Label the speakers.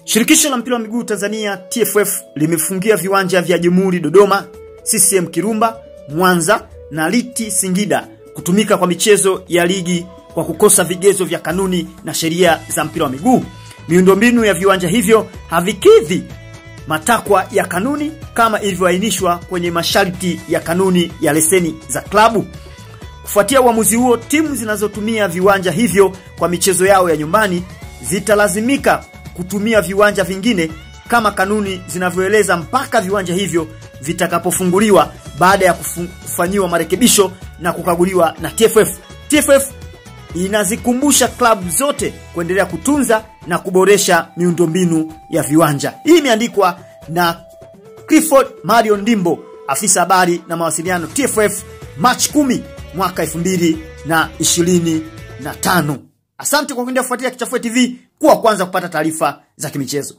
Speaker 1: Shirikisho la mpira wa miguu Tanzania TFF limefungia viwanja vya Jamhuri Dodoma, CCM Kirumba, Mwanza na Liti Singida kutumika kwa michezo ya ligi kwa kukosa vigezo vya kanuni na sheria za mpira wa miguu. Miundombinu ya viwanja hivyo havikidhi matakwa ya kanuni kama ilivyoainishwa kwenye masharti ya kanuni ya leseni za klabu. Kufuatia uamuzi huo, timu zinazotumia viwanja hivyo kwa michezo yao ya nyumbani zitalazimika kutumia viwanja vingine kama kanuni zinavyoeleza mpaka viwanja hivyo vitakapofunguliwa baada ya kufanyiwa marekebisho na kukaguliwa na TFF. TFF inazikumbusha klabu zote kuendelea kutunza na kuboresha miundombinu ya viwanja. Hii imeandikwa na Clifford Mario Ndimbo, afisa habari na mawasiliano TFF, Machi 10 mwaka 2025. Asante kwa kuendelea kufuatilia Kichafue TV, kuwa kwanza kupata taarifa za kimichezo.